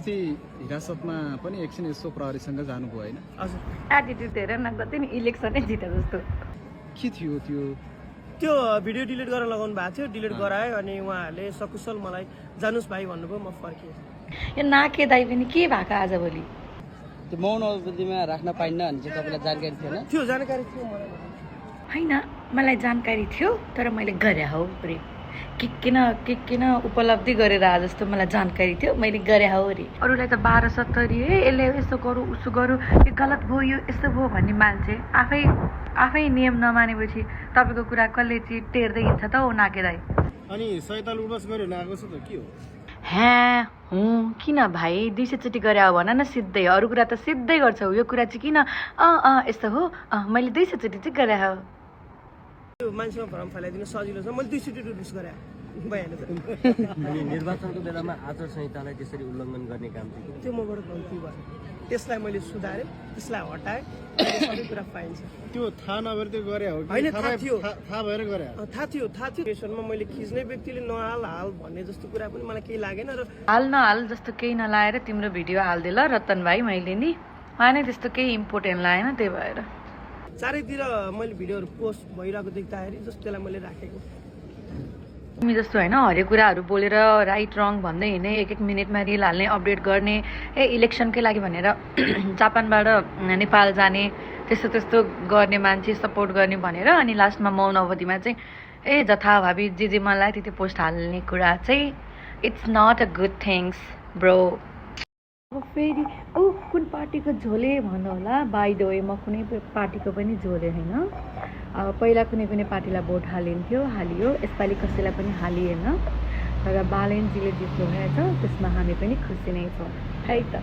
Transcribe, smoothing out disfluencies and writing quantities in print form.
अस्ति हिरासतमा पनि एकछिन यसो प्रहरीसँग जानुभयो होइन? हजुर एटिट्युड हेरेर नगर्दै नि इलेक्सनै जिते जस्तो के थियो त्यो? त्यो भिडियो डिलिट गरेर लगाउनु भएको थियो, डिलिट गरायो अनि उहाँहरूले सकुशल मलाई जानुस् भाइ भन्नुभयो, म फर्केँ। यो नाके दाइ पनि के भएको आजभोलि? त्यो मौन अवधिमा राख्न पाइन्न भने चाहिँ तपाईँलाई जानकारी थिएन? त्यो जानकारी थियो मलाई। होइन, मलाई जानकारी थियो तर मैले गरे हो रे। के किन उपलब्धि गरेर आए जस्तो मलाई जानकारी थियो, मैले गरे हो रे। अरूलाई त 1270 यसले यस्तो गरौँ उसो गरौँ, यो गलत भयो यो यस्तो भयो भन्ने मान्छे आफै नियम नमानेपछि तपाईँको कुरा कसले चाहिँ टेर्दै हिँड्छ त हो नाके दाइ? अनि सैताल उडबस गर्यो नआएको छ त के हो? किन भाइ 200 चोटि गरे हो भन न सिधै, अरू कुरा त सिधै गर्छौ, यो कुरा चाहिँ किन यस्तो हो मैले 200 चोटि चाहिँ गरे हो। त्यो मान्छेमा भ्रम फैलाइदिनु सजिलो छ, मैले 200 चोटि उडबस गरेँ भइहाल्यो त। अनि निर्वाचनको बेलामा आचार संहितालाई त्यसरी उल्लङ्घन गर्ने काम चाहिँ त्यो मबाट गल्ती भयो, त्यसलाई मैले सुधारेँ, त्यसलाई हटाएँ, सबै कुरा पाइन्छ। त्यो थाहा नभएर त्यो गरे हो कि होइन, थाहा थियो, थाहा भएर गरे हो? थाहा थियो। पेसनमा मैले खिच्ने व्यक्तिले नहाल भन्ने जस्तो कुरा पनि मलाई केही लागेन। र हाल नहाल जस्तो केही नलाएर तिम्रो भिडियो हालिदिए ल रतन भाइ, मैले नि उहाँ नै त्यस्तो केही इम्पोर्टेन्ट लागेन, त्यही भएर चारैतिर मैले भिडियोहरू पोस्ट भइरहेको देख्दाखेरि जस्तो त्यसलाई मैले राखेको। तिमी जस्तो होइन हरेक कुराहरू बोलेर राइट रङ भन्दै हिँड्ने, एक मिनटमा रिल हाल्ने, अपडेट गर्ने, इलेक्सनकै लागि भनेर जापानबाट नेपाल जाने, त्यस्तो गर्ने मान्छे सपोर्ट गर्ने भनेर अनि लास्टमा मौन अवधिमा चाहिँ जथाभावी जे मन लाग्यो त्यति पोस्ट हाल्ने कुरा चाहिँ it's not a good things bro. अब फेरि कुन पार्टीको झोले भन्नु होला, बाई द वे म कुनै पार्टीको पनि झोले होइन। पहिला कुनै पार्टीलाई भोट हालियो, यसपालि कसैलाई पनि हालिएन, तर बालेनजीले जित्नु भएछ, त्यसमा हामी पनि खुसी नै छौँ है त।